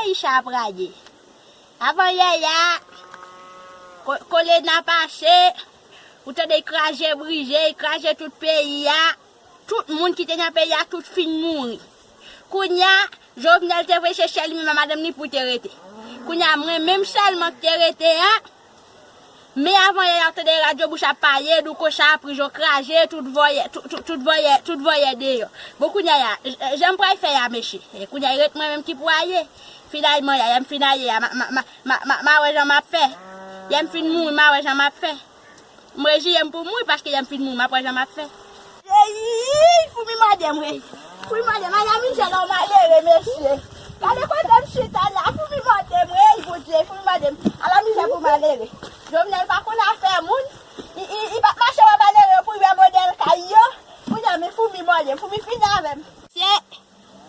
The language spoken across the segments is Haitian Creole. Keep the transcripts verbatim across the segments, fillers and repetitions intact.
Peyi sa ap raye. Avan yè a, ko- kolera pase, ou tande l kraze brize, l kraze tout peyi a. Tout moun ki te nan peyi a, tout fin mouri. Kounye a, Jovenel te voye se sèl li menm ak madanm li pou te rete. Kounye a, mwen menm sèlman ki te rete a, men avan yè a, w tande radyo bouch ap pale, Douko sa, prizon kraze, tout vòlè, tout, tout, tout vòlè, tout vòlè deyò. Bon, kounye a, j- jan m pral fè a, mesye. E kounye a, ret mwen menm ki pou ale. Finalman, yè a m fin ale a, m a, m a, m a, m a, m a, m a wè jan m ap fè. Yè m fin mouri, m a wè jan m ap fè. M reziye m pou m mouri paske lè m fin mouri, m ap wè jan m ap fè. Ey, foumi mòde m, ey. Foumi mòde m, ala mizè lè w malere, mesye. Gade kote m chita la, foumi mòde m, ey, Bondye, foumi mòde m. Ala mizè pou malere. Jovenel pa konn afè moun. Li, li, li p ap mache wè malere yo pou l wè modèl kay yo. Kounye a, men foumi mòde m, foumi fini avè m. Se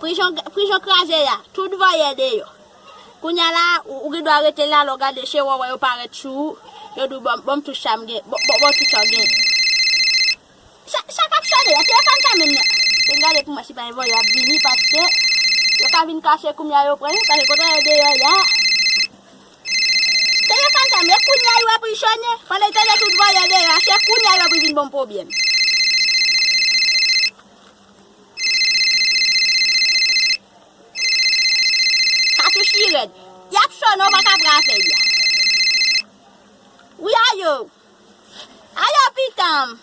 prizon, prizon kraze a, tout vòlè deyò. Kounye a la, ou, ou gen dwa rete la, lè w gade se wòwò yo parèt sou ou, yo di w, bon, bon, tout sa m gen, bon, bon, bon, tout sa w gen. Sa, sa k ap sone a, telefòn sa menm nan. Se m gade pou m wè si pa gen vòlè ap vini, paske yo ka vin kache kounye a yo pran yo, paske kote yo deyò la. Telefòn sa menm, e kounye a yo ap sone, pandan l tande tout vòlè deyò a, se kounye a yo ap vin ban m pwoblèm. Katouch li rèd. Y ap sone, w pa ka pran afè y a. Wi, ayo. Ayo, pitan m.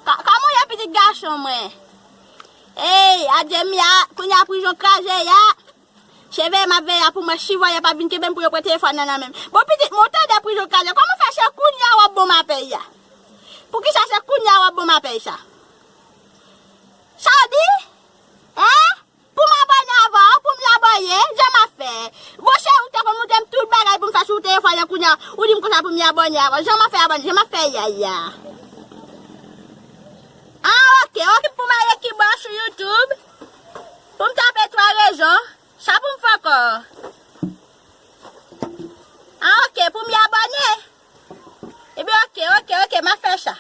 Ka- kòman w ye, pitit gason mwen? Ey, adye m ya, kounye a prizon kraze ya. Se veye m ap veye a pou mwen, si vòlè pa vin kenbe m pou yo pran telefòn nan nan men m. Bon, pitit mwen, w tande prizon kraze. Kòman fè se kounye a w ap ban m apèl la? Poukisa se kounye a w ap ban m apèl sa? Sa w di? Hein? Pou m abòne avè w, pou m abòne, jan m ap fè? Monchè, ou te konn montre m tout bagay pou m fè sou telefòn nan kounye a, ou di m konsa pou m abòne avè w. Jan m ap fè abòne, jan m ap fè yaya. Ah, ok, ok, pou m ale ki bò sou YouTube, pou m tape twa rezon, sa pou m fè ankò? Ah, ok, pou m abòne. Ebyen, ok, ok, ok, m ap fè sa.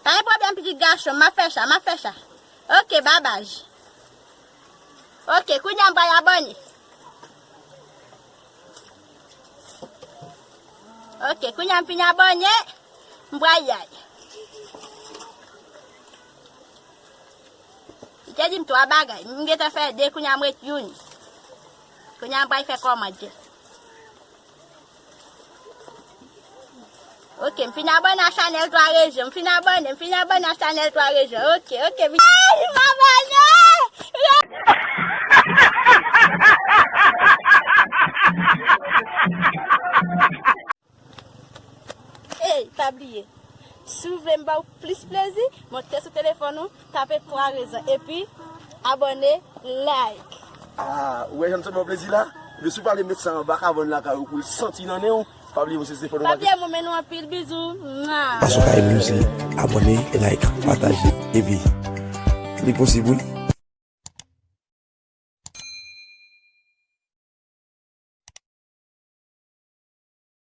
Pa gen pwoblèm, pitit gason, m ap fè sa, m ap fè sa. Ok, babay. Ok, kounye a m pral abòne. Ok, kounye a m fin abòne, m pral y al. Li te di m twa bagay. M gentan fè de, kounye a m ret youn. Kounye a m pral fè kòmantè. Ok, m fin abòne a chanèl twa rezon. M fin abòne, m fin abòne a chanèl twa rezon. Ok, ok, vi- Ay, m abòne! Ey, pa bliye, si w vle m ba w plis plezi, monte sou telefòn ou, tape twa rezon, epi abòne, like. Ah, ou wè jan m santi ba w plezi la? Ebyen, si w pa vle met sa anba kabann lakay ou pou l santi nan nen w, pa bliye monte sou telefòn ou. Pa bliye, m renmen nou anpil, bizou. Mwa. Paske w ka ede nou si abòne, like, pataje, epi li posib, wi.